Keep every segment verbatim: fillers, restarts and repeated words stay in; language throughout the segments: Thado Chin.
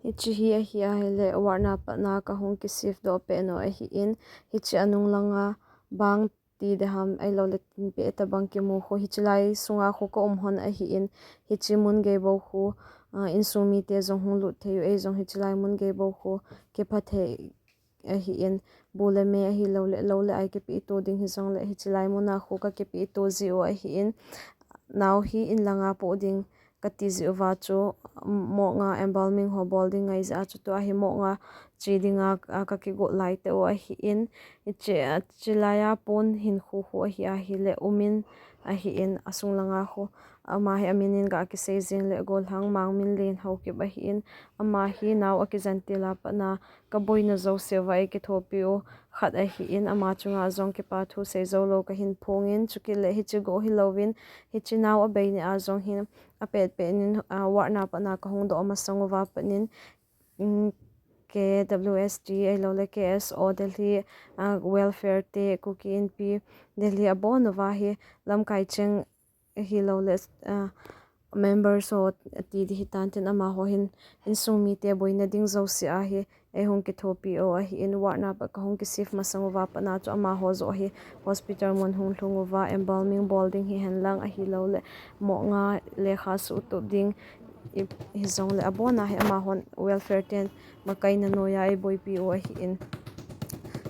Hiche hi ahi ahile, ward na patna kahung kishift doh peh nu ahin, hiche anung langa bang ti deham ahilouleh tinpeh tabang kimu khu, hiche lai sunga khu ka um hon ahin, hiche mun gei bou khu, ah, insung mite jong hung lut thei u, ei jong hiche lai mun gei bou khu kipha thei ahin, bu le me ahilouleh, lou le ai kipe to ding hijongleh, hiche lai muna khu ka kipe to jiu ahin, nao hi in langa poh ding kati jiuva chu, Morgue a embalming ho bol ding ngai jeh a chu tua hi Morgue a che dinga, a, ka kigot lai teu ahin, hiche, hiche laiya pon hin khu khu ahi ahile, umin ahin, asung langa khu, ama hi amin in ga kisei jing le, Golhang Mangminlen Haokip ahin, ama hi nao akijen til a patna ka boina jouse uva ei kithopi u khat ahin, ama chunga jong kipa thu sei jou lou kahin phongin, chukit le hiche go hilouvin, hiche nao abei ni a jong hin apet pet in, ah, ward na patna kahung doh masang uva patnin, mm, K W S T ahilouleh K S O Delhi, ah, welfare te, Kuki Inpi Delhi abon uva hi lamkai cheng ahilouleh, ah, members ho ti di hitan tin, amaho hin insung mite boina ding jouse a hi ei hung kithopi u ahin, ward na pat kahung kishift masang uva patna chu amaho joh hi hospital mun hung lhung uva embalming bol ding hihen lang ahilouleh Morgue a lekha suhtup ding, i, hijongle abona hi amahon welfare ten makaina noiya ei boipi u ahin,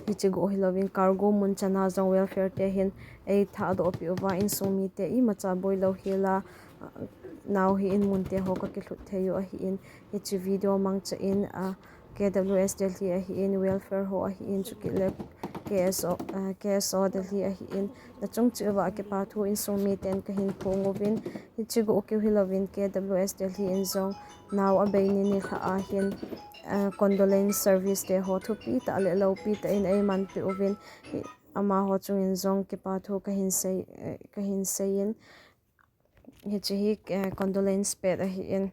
hiche go hilouvin Cargo mun chana jong welfare te hin ei thahdoh peh uva, insung mite imacha boi lou hela, ah, nao hi in mun te ho ka kilhut thei u ahin, hiche video mangcha in, ah, K W S Delhi ahin, welfare ho ahin, chukit le K S O, ah, K S O Delhi ahin, nachung cheh uva kipa thu insung miten kahin phong uvin, hiche go keu hilouvin K W S Delhi in jong nao abei ni nilhah a hin, ah, condolence service te ho thupi tah le loupi tah in ei manpi uvin, hi, amaho chungin jong kipa thu kahin sei, eh, kahin sei in, hiche hi, eh, condolence pet ahin.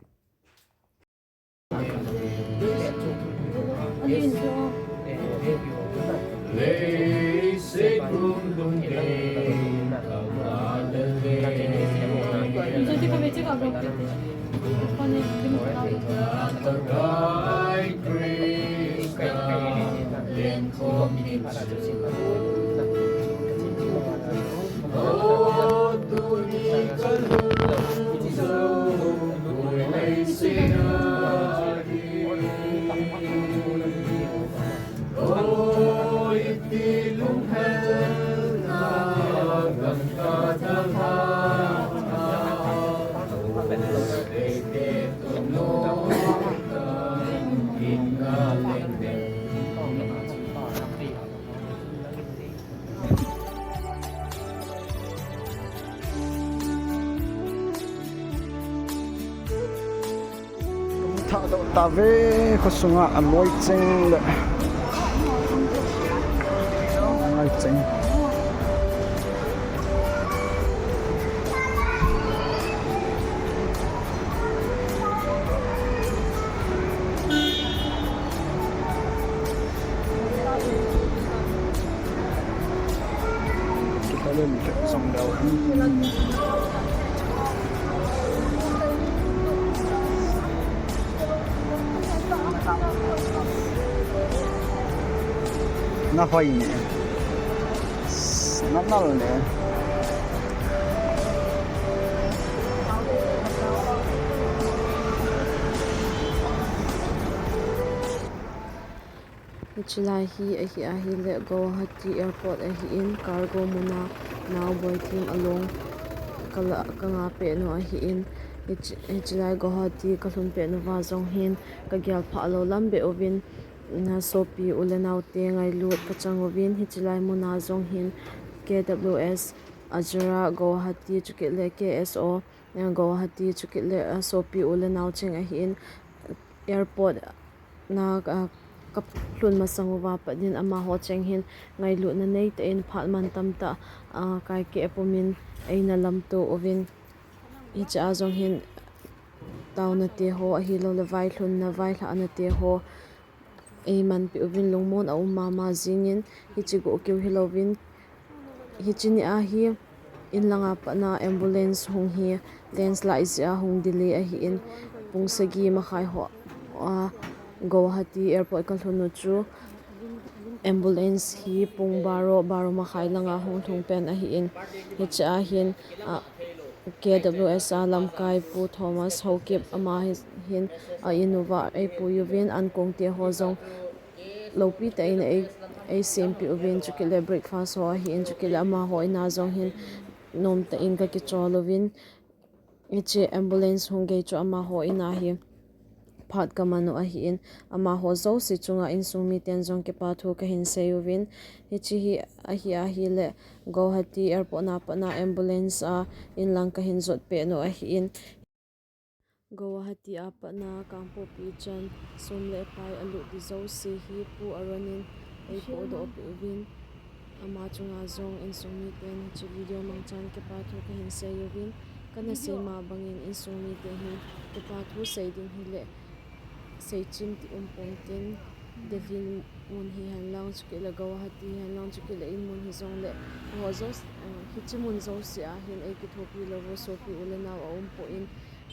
Thahdoh tave, khosunga aloi cheng le. Aloi cheng. Na hoi ne. Na nal ne. Hiche lai hi ahi ahile Guwahati Airport ahin, cargo muna nao boithem along ka la, ka nga pet nu ahin, hiche, hiche lai Guwahati ka lhun pet nuva jong hin ka gel phah lou lam beh uvin, na sopi u le nao te ngailut ka chang uvin, hiche lai muna jong hin K W S Azra Guwahati chukit le K S O, eh, Guwahati chukit le, eh, sopi u le nao cheng ahin, airport na, ah, ka lhun masang uva pat in amaho cheng hin ngailutna nei tah in phat man tamtah, ah, kai keh pumin eina lamto uvin, hiche a jong hin taona te ho ahilou le vailhunna, vailhahna te ho ei manpi uvin lungmon a um mama jingin hiche go keu hilouvin, hiche ni a hi in langa patna ambulance hung hi landslide jeh a hung delay ahin pung sagi makhai ho A, Guwahati Airport ka lhun u chu ambulance hi pung baro, baro makhai langa hung lhung pen ahin. Hiche a hin, a, K W S a lamkai Pu Thomas Haokip ama hi, hin a in uva eipui uvin, ankong te ho jong loupi tah in ei, eisempeh uvin, chukit le breakfast ho ahin, chukit le amaho in a jong hin nomtah in ka kichol uvin. Hiche ambulance hung gei chu amaho in a hi phat ka man u ahin, amaho jouse chunga insung miten jong kipa thu ka hin sei uvin. Hiche hi ahi, ahile Guwahati Airport na patna ambulance a in lang ka hin jot peh u ahin. Guwahati a patna Kangpokpi chan sum le pai alut ding jouse hi Pu Aaron in eipohdoh peh uvin. Ama chunga jong insung miten hiche video mangchan kipa thu ka hin sei uvin. Kana sei ma bangin insung mite hin kipa thu sei ding hile seichim ti um pon tin, Delhi mun hihen lang, chukit le Guwahati hihen lang, chukit le in mun hijongle, ho jouse, eh, hiche mun jouse a hin eikithopi lou u sopi u le nao aum pon,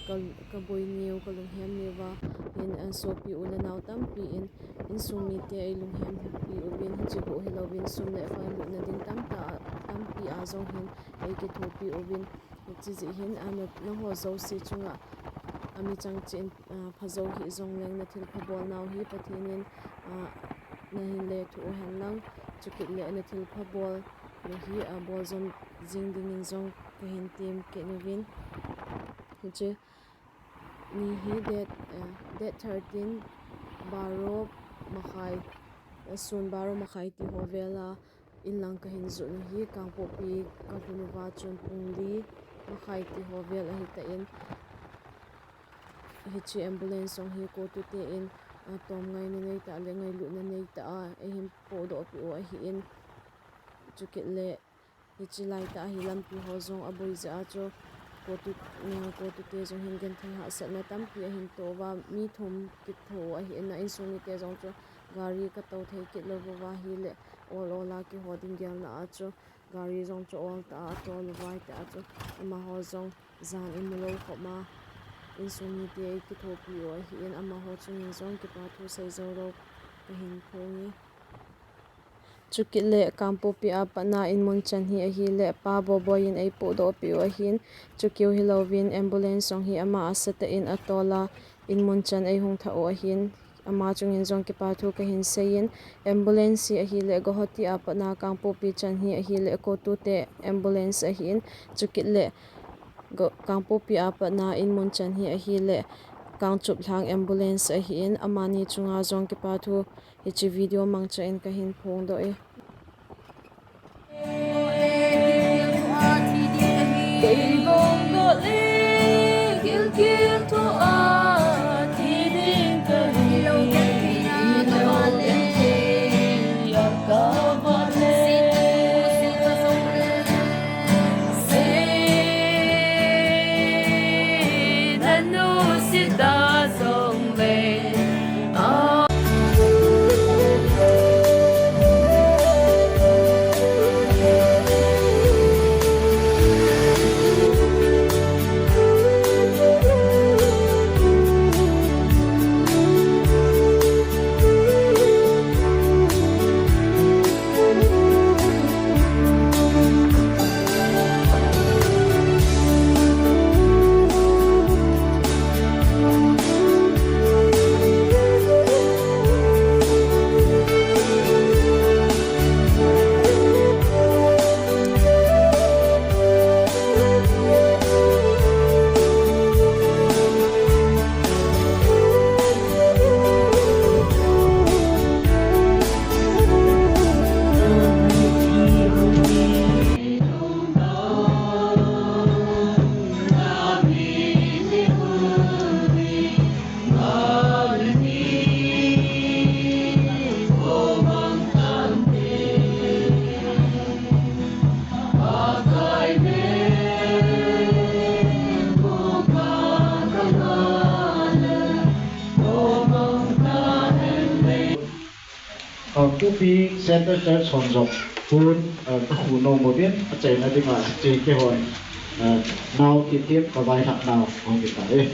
ka, ka boi niu, ka lunghem niu va hin, eh, sopi u le nao tampi in, insung mite eilunghem pi uvin, hiche bou hilouvin sum le pai lutna ding tamtah, tampi a jong hin eikithopi uvin. Hiche jeh hin, a, na, nangho jouse chunga, a, mi chang cheh in, a, phajou hih jongleng na thilpha bolnau hi Pathen in, a, nahin lethuh u hen lang, chukit le na thilpha bol na hi, a, bol jom jing dingin jong ka hin tem kit uvin. Hiche ni hi date, eh, date thirteen, baro makhai, eh, sun baro makhai ti ho vel a, in lang ka hin jot u hi, Kangpokpi ka lhun uva chun pung li makhai ti ho vel ahi tan, hiche ambulance jong hi COTU te in, a, tomngaina nei tah le ngailutna nei tah a, eihin pohdoh peh u ahin, chukit le hiche lai tah a hi lampi ho jong aboi jeh a chu COTU, COTU te jong hin genthei hahsatna tampi ahin toh uva, mi thum kitho u ahin, a insung mite jong chu gari ka tou thei kit lou uva ahile, ol ol a kiho ding gelna a chu gari jong chu ol tah a atol uva, hitia chu amaho jong jan imu lou khop ma, insung mite eikithopi u ahin, amaho chungin jong kipa thu sei jou lou ka hin phong e. Chukit le Kangpokpi a patna in mun chan hi ahile, Pa Boboi in eipohdoh peh u ahin, chukeu hilouvin ambulance jong hi ama asatah in atol a, in mun chan eihung thah u ahin, ama chungin jong kipa thu ka hin sei in, ambulance hi ahile Guwahati a patna Kangpokpi chan hi ahile COTU te ambulance ahin, chukit le Go-, Kangpokpi a patna in mun chan hi ahile Kangchup lhang ambulance ahin, amani chunga jong kipa thu hiche video mangcha in ka hin phongdoh e. Kangpokpi Centre Church hon jong tun, eh, ka khu nom uvin, achaina dinga, hiche keihon, eh, nao tin tin ka vaihah nau, hung kit tai.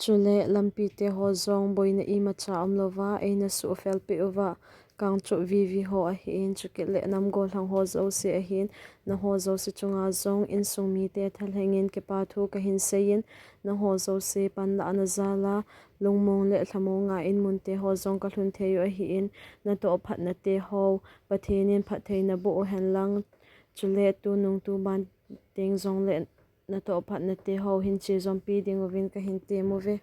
Chule lampite ho jong boina imacha umlouva eina suhfel peh uva, kangchuh vivi ho ahin, chukit le nam gollhang ho jouse ahin, nangho jouse chunga jong insung mite thalhengin kipa thu kahin seiyin, nangho jouse panlahna jal a lungmong le lhamong a inmunte ho jong kalhun thei u ahin, natoh phatna te ho Pathen in phattheina boh uhen lang, chule tunung tuban teng jongle natoh phatna te ho hin chejompi ding uvin kahin tem uve.